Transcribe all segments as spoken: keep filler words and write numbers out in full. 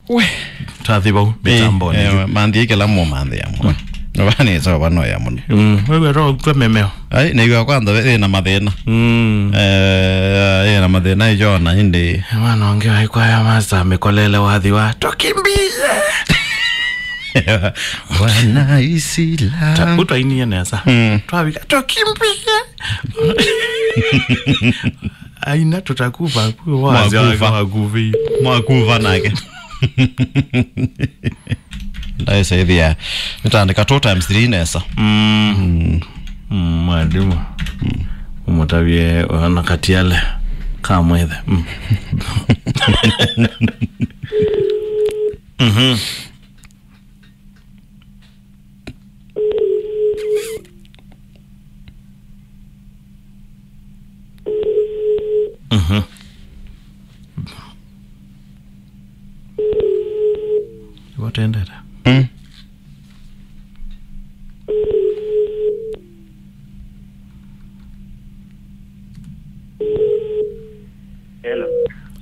We. Tathi vau, eh, mitamboni. Eh, manthi kĩla mũ manthi ya mũno. Vani sawa vano ya mũno. Mm, wewe roho kwa memeo. Ai, nĩw'a kwanza we na mathĩna. Mm. Eh, eh, na mathĩna ĩyo na ĩndĩ. Mwana wange wa ikwaya masa amekolele wathi wa, "Tukimbie." Bwana Isila. Ta, utwainie nesa. Mm. Twavika, "Tukimbie." Aina tutakuva kuwa wazi wake. Mwakuva. Wakuvi. Mwakuva nake. Ndaĩsa ĩthĩa nĩtandĩka two times three nesa. Mm. Mm. Mm, mwalimu. Mm. Ũmũtavye ona katiale ka mwĩthe. Mm. Mhm. Mhm. Watendete. Mm. Hello.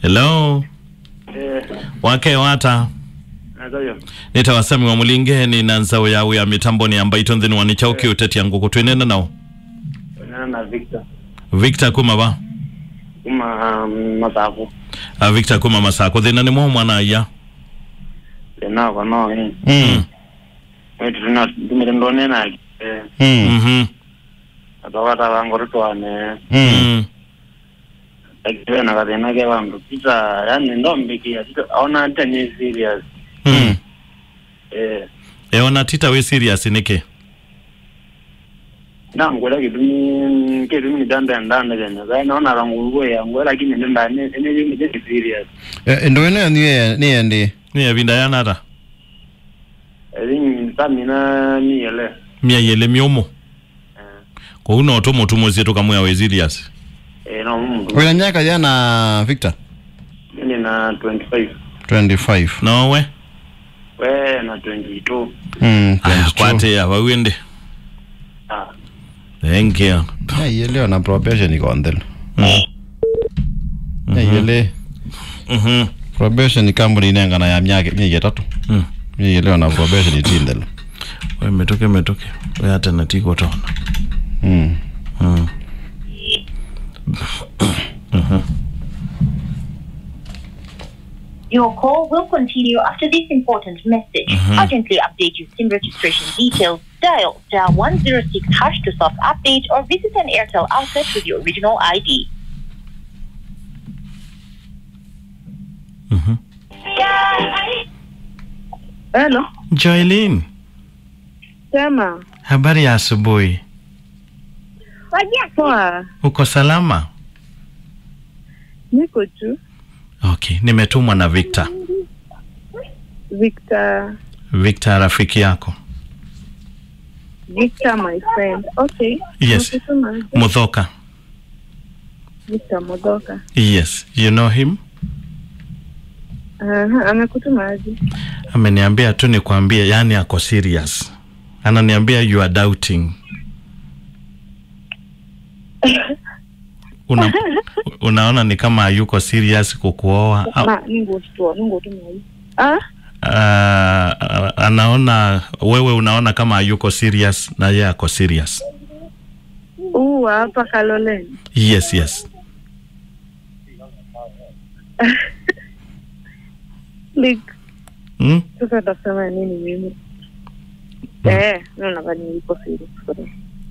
Hello. Eh. Wake wata. Natayo. Nĩtawa Sami wa Mũlinge, nĩ na nzaũ ya wĩa mĩtamboni ya Mbaitũ nthĩnĩ wa nĩ kyaũ kĩũtetia ngũkũ twĩnena nao? Nena na Victor. Victor kuma va? Kuma, um, Masaku. Ah, Victor kuma Masaku. Thĩna nĩ mwaũ mwana aya? Thĩna wakwa no, eh. Mm. Wetu tuna, tumire ndone na, eh. Mm. Mhm. Atawata wangu twane. Mm. Mm. Lakini na kathĩna ke vandũ. Peter, yani ndombĩkĩa. Peter, aona ate nĩ serious. Mm. Eh. Eona Tita wĩ serious nĩkĩ? Nangwĩra kĩtumi, kĩtumi nĩtandendane thĩna. Naona kangũkũ ya ngwe, lakini nĩ nda-, nĩ, nĩ, nĩ, nĩ serious. Eh, ĩndũ ĩno nĩ, nĩ endi. Nĩ ĩvinda yana ata? I think tamina mĩele. Mĩai ĩlĩ mĩũmũ. Eh. Kwoou no tũmũtumũsye tũkamwĩa wĩ serious. Eh, no mũndũ. Wĩna myaka yana, Victor? Nĩ na twenty-five. Twenty-five. No we? We na twenty-two. Mm, aya, twenty-two. Kwatĩĩa vau ĩndĩ. Ah. Thank you. Mĩai ĩlĩ ona probation iko nthelu. Mm. Mĩai ĩlĩ. Mhm. Probation kambuni inengana ya myaka, myei ĩtatũ. Mm. Mĩai ĩlĩ ona probation iti nthelu. We mĩtũkĩ, mĩtũkĩ. We ate na ti kũtona. Mm. Mm. Mhm. Your call will continue after this important message. Mhm. Urgently update your SIM registration details. Dial star one zero six hash to self-update or visit an Airtel outlet with your original I D. Mhm. Hello. Joylin. Sema. Habari ya asubuhi. Poa. Uko salama? Niko tu. Okay, nimetumwa na Victor. Victor. Victor rafiki yako. Victor, my friend. Okay. Yes. Nakutuma. Muthoka. Victor Muthoka. Yes, you know him? Aha, amekutuma aje? Ameniambia tu nikwambie, yani ako serious. Ananiambia you are doubting. Una-, unaona ni kama hayuko serious kukuoa? Au- Ma, ningũtua, ningũtũmĩa. Ah? Ah, anaona, wewe unaona kama hayuko serious na yeye ako serious. Huu wa hapa Kaloleni? Yes, yes. Like, mm? Sasa tasema nini mimi? Mm. Eh, no, nadhani niko serious.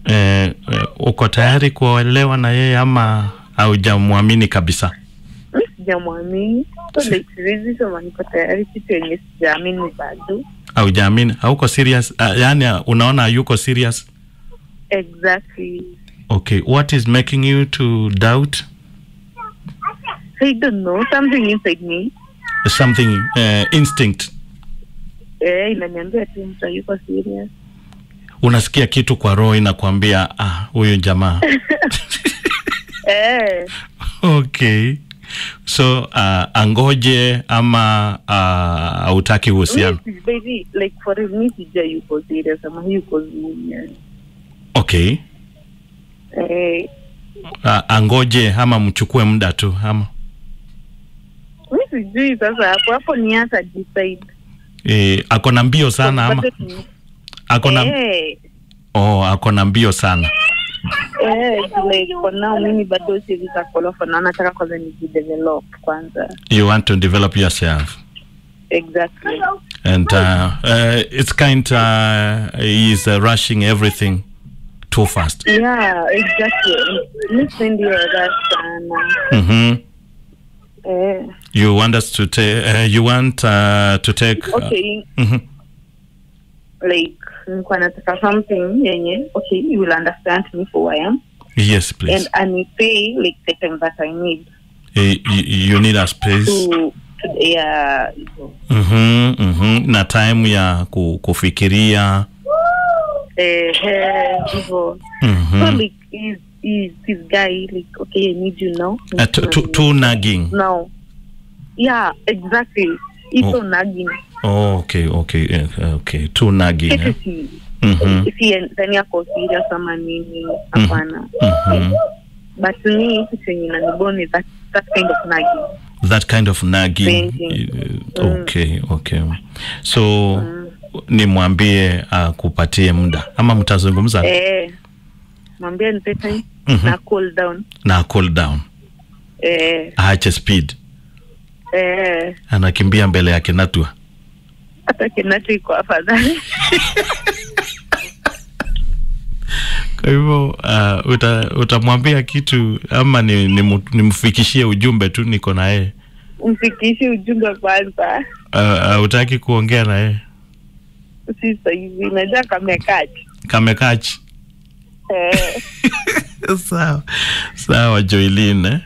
Eh, eh, uko tayari kuolewa na yeye ama haujamwamini kabisa? Mi sijamwamini. So, like, siwezi sema niko tayari kitu yenye sijaamini bado. Haujaamini? Hauko serious? Ah, yani, ah, unaona hayuko serious? Exactly. Okay, what is making you to doubt? I don't know. Something inside me. Something, eh, instinct. Eh, inaniambia tu mtu hayuko serious. Unasikia kitu kwa roho inakwambia, "Ah, huyu jamaa." Eh. Okay. So, ah, angoje ama, ah, hautaki uhusiano? Mi si-, baby, like, for real, mi sijui yuko serious ama yuko serious. Okay. Eh. A-, angoje ama mchukue muda tu ama? Mi sijui sasa hapo, hapo ni hata decide. Eh, ako na mbio sana ama? Bado ni- Ako na Eh, Oh, ako na mbio sana. Eh, like for now, mimi bado siwezi za kolofa, na nataka kwanza nijidevelop kwanza. You want to develop yourself. Exactly. And uh, uh, it's kind uh, he's uh, rushing everything too fast. Yeah, exactly. Mi sipendi hiyo rush sana. Mm-hmm. Eh. You want us to take uh, you want uh, to take uh, Okay. Mm-hmm. Like, nilikuwa nataka something yenye, okay, you will understand me for who I am. Yes, please. And anipay like the time that I need Eh, you, you need a space. To, to yeah, hivyo. Mm-hmm, mm-hmm. Na time ya ku, kufikiria. Eh, eh, hivyo. Mm-hmm. So like, is is this guy like, okay, I need you now. Uh, too, too, too nagging. No. Yeah, exactly. It's Oh. So nagging. Oh, okay, okay, eh, okay. Too nagging. Eh? Sisi, Mm-hmm. Si then yako serious ama nini? Mm-hmm. Hapana. Mm-hmm. But me, kitu yenye inaniboni, that, that kind of nagging. That kind of nagging. Venting. Uh, Mm. Okay, okay. So, Mm. Nimwambie akupatie muda ama mtazungumza? Eh, mwambie nipe time Mhm. Na cool down. Na cool down. Eh, Aache speed. Eh. Anakimbia mbele ya kinatua. Hata kinatua iko afadhali. Kwa hivyo uh, uta, utamwambia kitu ama ni, ni, nimfikishie ujumbe tu niko na yeye? Mfikishie ujumbe kwanza. Uh, uh, utaki kuongea na yeye? Si saizi, najua kamekachi. Kamekachi. Eh. Sawa. Sawa, Joylin, eh?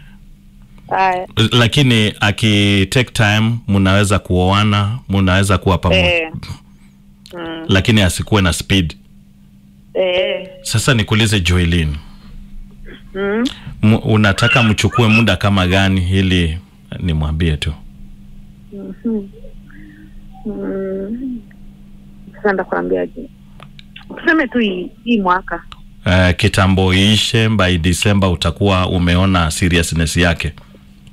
Haya. Lakini aki take time, munaweza kuoana, munaweza kuwa pamoja. Eh. Mm. Lakini asikuwe na speed. Eh. Sasa nikuulize, Joylin. Mm. Mu- unataka mchukue muda kama gani ili nimwambie tu? Mhm. Mm. Sasa ndakwambiaje? Tuseme tu hii, hii mwaka. Uh, kitambo iishe, by December utakuwa umeona seriousness yake.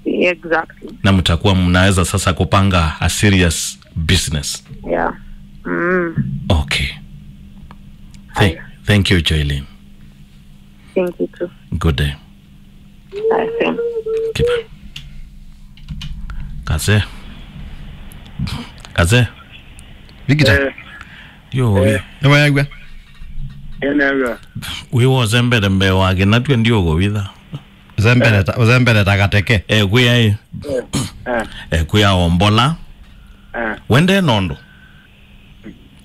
Exactly. Na mtakuwa mnaweza sasa kupanga a serious business. Yeah. Mm. Okay. Thank, Haya. Thank you, Joylin. Thank you too. Good day. Bye, same. Kipa. Kaze. Kaze. Vikita. Eh. Yo, eh. Nĩwayagua? Ĩnew'a. Wĩ wose mbere mbee wake, natwe ndiũkũvitha. Ũzembere ta, ũzembere ta kateke. Eh, kwĩ ai. Eh, eh. Eh, kwĩ aombola. Eh. Wende nondo.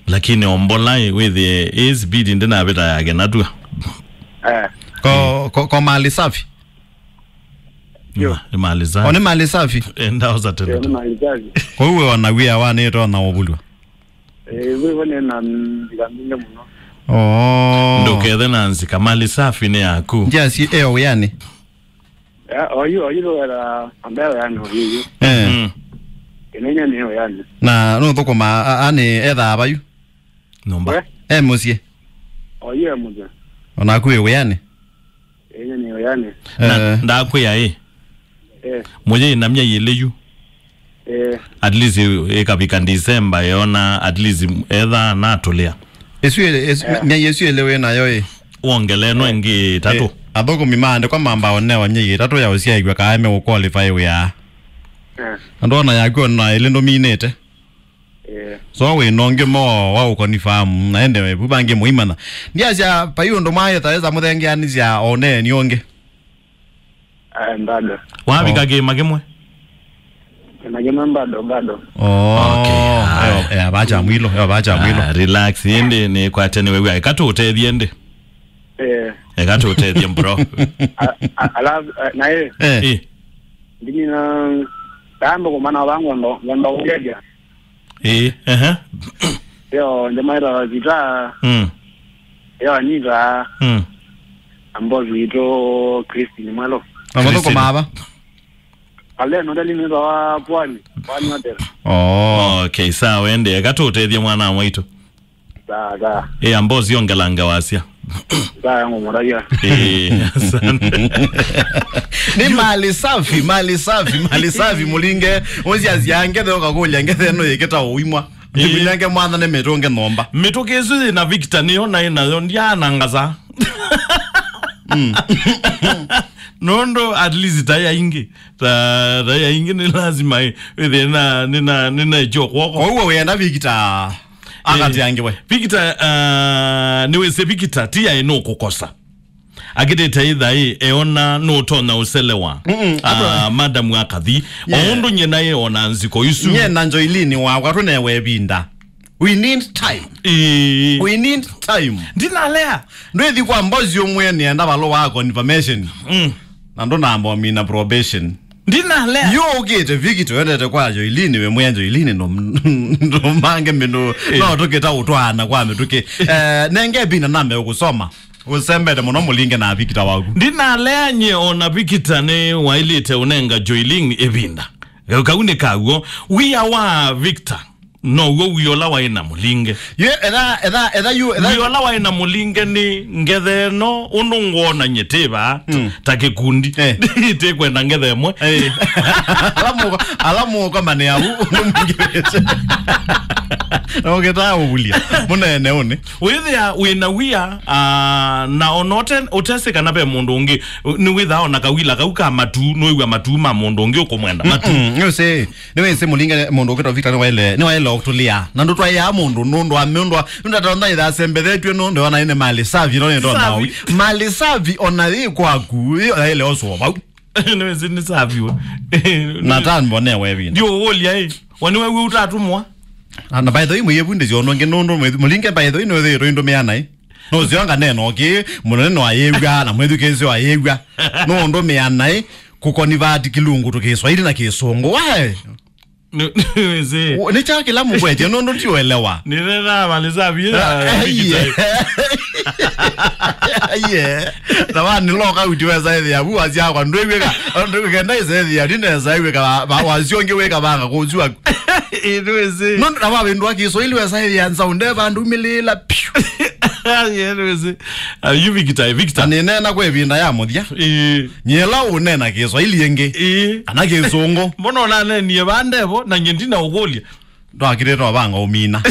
Lakini ombola ĩ, wĩthĩe ĩ speed ndĩnavĩta yake natwa. Eh. Ko, ko, ko mali safi? Yo. Ma, nĩ mali safi. O nĩ mali safi? Enda osa tene. Eh, nĩ mali safi. Kwa hiyo ona wia wa nĩ tona obulwa. Eh, wewe nĩ na nzika mbingi mũno. Oh. Ndũkethe na nzika, mali safi nĩ yaku. Njia si eo yani. Ya, oyu, oyu lũera ambaye yani oyu. Eh. Mm. Ĩnenya nĩ yani. Na no thũkũma ani etha abayu. Nyũmba. We? E mũsyĩ. Oyu e mũthya. Onaku wĩ wĩanĩ. Ĩnenya nĩ yani. Na eh, ndakwĩa ĩ. Eh. Mũyĩ na myei ĩlĩ yu. Eh. At least ĩkavika December yona at least etha natũlĩa. Ĩsu ĩlĩ, ĩsu, eh, myei ĩsu ĩlĩ wĩ nayo ĩ. Wongele no ĩngĩ ĩtatũ. Eh, athũkũmi maandĩkwa mamba onewa myei ĩtatũ ya ũsyaĩw'a kaa me ũqualify wĩa. Eh. Andũ ona yaku ona ĩlĩ ndũminĩte. Eh. So wĩ nonge mo wa ũkonifamu na ende vu bangi mũimana. Ndiasya pai ũndũ mwaĩ ta esa mũthengeanĩsya oneeni ũngĩ. Ah, bado. Wavika oh, kĩma kĩmwe? Kĩma kĩmwe bado, bado. Oh, okay, haya. Eo, eo, vacha mwilo, eo, vacha mwilo. Ah, relax, ĩndĩ nĩ kwate nĩ wewe. Eka tũtethie ĩndĩ. Eh. Eka tũtethie, bro. A, a, alafu, eh, na yeye. Eh. Eh. Ndini na, tambo kumana wangu ndo, ndo ugeja. Ĩĩ, ehe. Yo, ndĩmaĩtawa Vita. Mm. Yo, Anita. Mm. Ambosi witũ Christine Mwelo. Na mũthũkũma ava? Ale, no ndali nĩtawa Pwani, Pwani Hotel. Oh. Okay, sawa, ende. Eka tũtethie mwana wa mwaitũ. Sawa, sawa. Ĩ, ambosi ongelanga wasya. Ndaya ngũmũtavya. Eh, asante. Nĩ mali safi, mali safi, mali safi, Mũlinge. Ũsiasya ngethe ũkakũlya ngethe ĩno yĩkĩta ũimwa. Ĩĩ. Ndĩmĩnenge mwathane mĩtũnge nyũmba. Mĩtũkĩ ĩsu yĩ na Victor nĩyo naĩ nayo, ndianangasa. Mm. Nũndũ at least ta ya ingĩ. Ta, ta ya ingĩ nĩ lazima ĩ, wĩthĩe na, nĩ na, nĩ na ĩkyo kwoko. Kwa hiyo wĩenda Victor akatiangiwe. Victor, uh, nĩwĩsĩ Victor, ti yaĩ nũkũkosa. Akĩtĩte ĩthaĩ, eona nũtonya ũselewa. Mm-mm, ah, madam akathi. Yeah. O ũndũ nyie naĩ ona nziko isu. Nyie na Joylin wakwa tũnewe ĩvinda. We need time. Ĩĩ. We need time. Ndinalea. Ndwĩthi kwa mbosi ũmwe nĩenda valũa wa confirmation. Mm. Na ndũnamba ũmina probation. Ndinalea. Yu ũkĩte Victor wendete kwa Joylin, we mwĩa Joylin no, no mange mĩndũ, eh, no tũkĩta ũtwaana kwa mĩtũkĩ. Eh, nenge ĩvinda nambe ũkũsoma. Ũsembete mũno Mũlinge na Victor waku. Ndinalea nyie ona Victor nĩ wailĩte ũnenga Joylin ĩvinda. Kau nĩ kaw'o. Wia wa Victor. No w'o wia ũla waĩ na Mũlinge. Ye, etha, etha, etha yu, etha. Wia ũla waĩ na Mũlinge nĩ ngetha ĩno, ũndũ ngwona nyie tĩ vaa, mm, ta kĩkundi. Eh. Tĩkwenda ngetha ĩmwe. Eh. Ala mũko, ala mũko mane au, ũndũ mũngĩwĩte. Na ũkĩtaa ũvulia. Mũnene ũnĩ. Wĩthĩa wĩ na wia, ah, na ona ũte-, ũtesĩ kana ve mũndũ ũngĩ, nĩ wĩthaa ona kawila kau ka matu, nũĩw'a matu ma mũndũ ũngĩ ũkũmwenda. Matu. Mm-mm, nĩ ũsĩ. Nĩwĩsĩ Mũlinge mũndũ ũkĩtwa Victor nĩwaĩle, nĩwaĩle ũtũlĩa. Na ndũtwaĩaa mũndũ nũndũ wa mĩũndũ wa, nũndũ ata onthe ĩthaa sembethetw'e nũndũ ona ĩne mali safi, no nĩndona safi. Mali safi ona yĩ kwaku, ĩ, yaĩle ũsũa vau. Nĩwĩsĩ nĩ safi we. Na tanbo newe vinda. Ndiũũlya ĩ. Waniwe wĩ ũtatũmwa. Na, na by the way, mwĩyĩvundĩsya ũndũ ũngĩ nũndũ mwĩ-, Mũlinge by the way nĩwĩthĩĩtwe indũmĩa naĩ. Nũseo nganeno kĩ, mũnene no ayĩw'a, na mwĩthukĩĩsyo ayĩw'a. Nũndũmĩa naĩ, kũkonivati kĩlungu tũ kĩswaili na kĩsũngũ. Wae! Nĩ, nĩwĩsĩ. Nĩ kya kĩla mũkwetye, nũndũ ndiũelewa. Nĩnena mali safi ya. Ah, yeah. Yeah. Na wa nĩ loka uti wesa ĩthĩa, vu asyakwa, ndwĩw'ĩka, ndwĩw'ĩka, ndaisethĩa, ndinesa wĩka, wa, wa, wasyo ngĩ wĩka vanga kũsua. Nĩwĩsĩ. Nũndũ na wavĩndũa kĩswaili wesa ĩthĩa, nzaũ nde vandũ milĩla, piu. Yeah, nĩwĩsĩ. Ah, yu Victor, Victor. Na nĩneena kwa ĩvinda ya mũthya. Ĩĩ. Nyie la ũneena kĩswaili ĩngĩ. Ĩĩ. Kana kĩsũngũ. Mbona ũnanenie vandevo na nyie ndina ũkũlya? Ndwakĩlĩte ũvanga ũmina.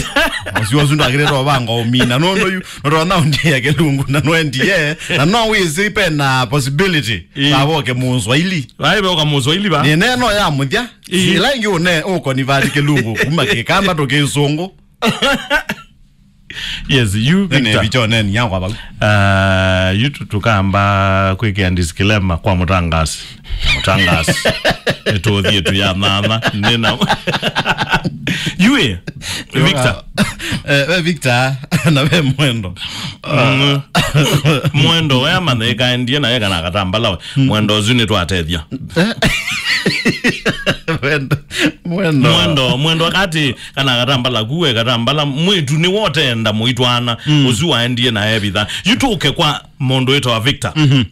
Ũsu ũsu ndwakĩlĩte ũvanga ũmina. No, no, yu, no, no, no, ndiye kĩlungu na no ndiye. Na no wĩsĩ pena possibility. Ĩĩ. Na voke mũswaili. Vai voka mũswaili va? Nĩneena ya mũthya. Ĩĩ. Sila ĩngĩ ũne ũkonivati kĩlungu kuma kĩkamba tũ kĩsũngũ. Yes, you, Victor. Nene bicho nene yakwa bau. Ah, yu tu-, tukamba kwĩkĩa disclaimer kwa mũtangasi. Mũtangasi. Nĩtũthiĩ tu ya mama. Nĩna. You, eh, Victor. Eh, we Victor, na we Mwendo. Mm. Mwendo, we amanyĩka endie na we kana katambala we. Mm. Mwendo ũsu nĩtwatethya. Mwendo, Mwendo. Mwendo, Mwendo akati kana katambala kuwe katambala mwĩtu nĩ wotenda mũitwana, mm, ũsu waendie na evitha. Yu tũke kwa mũndũ wĩtawa Victor. Mhm.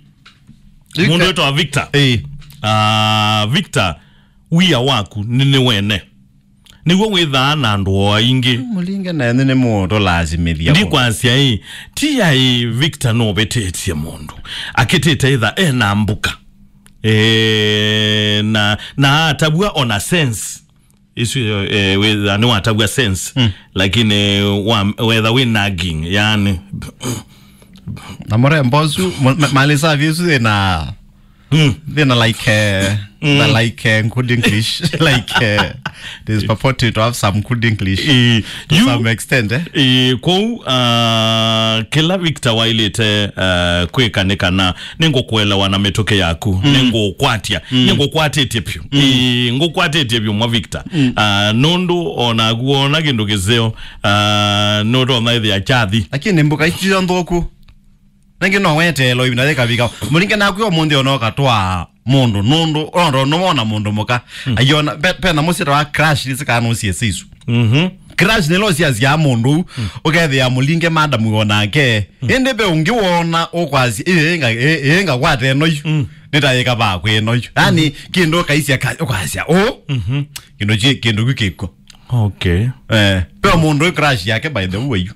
Mũndũ wĩtawa Victor. Eh. Ah, Victor, wia waku nĩ, nĩ wene. Nĩw'o wĩthaa na andũ o aingĩ. Mũlinge na ene nĩ mũndũ lazimĩthia. Ndikwasya ĩ, ti yaĩ Victor nũvĩtĩtye mũndũ. Akĩtĩte ĩtha e na mbuka. Eh, na, na atavw'a ona sense. Isu, eh, wĩtha nĩwatavw'a sense. Mm. Lakini wa, wetha wĩ nagging, yani. Na mũrembo ũsu, ma-, ma-, mali safi isu ĩna, mm, ĩna like, eh, mm, na like, eh, good English. Like, eh, it is purported to have some good English. Eh, to you, some extent, eh. Eh, kwoou, ah, kĩla Victor wailĩte, ah, kwĩka nĩ kana nĩngũkũelewa na mĩtũkĩ yaku, mm, nĩngũkwatya, mm, nĩngũkwatĩtye vyũ. Mm. Ĩĩ, ngũkwatĩtye vyũ mwa Victor. Mm. Ah, nũndũ onaku wona kĩndũ kĩseo, ah, nũtonya ĩthĩa kyathi. Lakini mbuka icio nthũku. Nĩngĩ no weteelo ĩvinda yĩkavika. Mũlinge naku ũmũnthĩ ona ũkatwaa mũndũ, nũndũ, ona nũwona mũndũ mũka. Mm. Aiona, pe-, pena mũsyĩ ta wa crush, nĩsĩ kana nũsie sisu. Mhm. Crush nĩlo siasyaa mũndũ ũu, mm, ũkethĩa Mũlinge madam wĩ o nake. Mm. Ĩndĩ ve ũngĩ wona ũkwasya, "Ĩĩ, ĩĩ nga-, ĩĩ, ĩĩ ngakwata ĩno yu." Mm. Nĩtayĩka vakwĩ ĩno yu. Yaani, mm, kĩndũ ũkaisya ka-, ũkasya, "Ũ?" Mhm. Kĩndũ kĩ-, kĩndũ kĩu kĩkw'o. Okay. Eh, ve mũndũ wĩ crush yake, by the way, yu.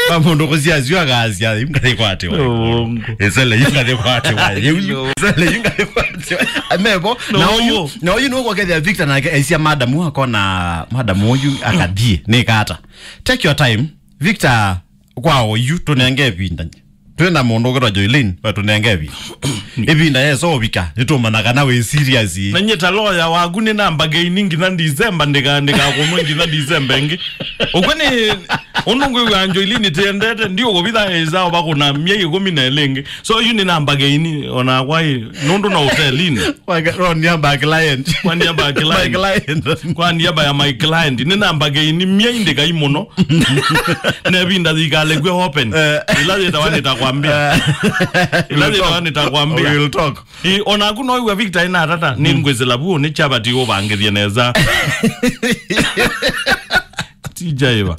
Kwa mũndũ kũsiasya akasya, "Yu ngathĩ kwatĩwa." Ũongo. Ĩsele, yu ngathĩ kwatĩwa. Yu, ĩsele, yu ngathĩ kwatĩwa. Amevo, na ũyu, na ũyu nũkwakethĩa Victor nake aisya madam akona, madam ũyu akathiĩ, nĩ kata. Take your time. Victor, kwa ũyu, tũnenge ĩvinda. Twĩ na mũndũ ũkwĩtwa Joylin, we tũnenge ĩvinda. Ĩvinda yesa ũvika, nĩtũmanya kana wĩ serious. Na nyie ta lawyer waku nĩ namba geini nginya December, ndĩka-, ndĩkakũnwe nginya December ĩngĩ. Ũkw'o nĩ, ũndũ ngwĩw'a Joylin tĩendete, ndiũkũvitha ĩsa ũvakũna myei ĩkũmi na ĩlĩ ĩngĩ. So, yu nĩ namba geini, onakwa ĩ, nũndũ no ũtelinĩ. Waka-, no niamba client. Kwa niamba client. My client. Kwa niaba ya my client, nĩ namba geini myei ndĩkai mũno. Na ĩvinda yĩkalekwe open. Eh. Ĩla yĩtawa nĩtakwambia. Eh. Ĩla yĩtawa nĩtakwambia. We will talk. Ĩ, onaku no wĩw'a Victor ĩna atata, nĩ ngwĩsĩla vu, nĩ chavati ũvangĩthie nesa. Tijaiva.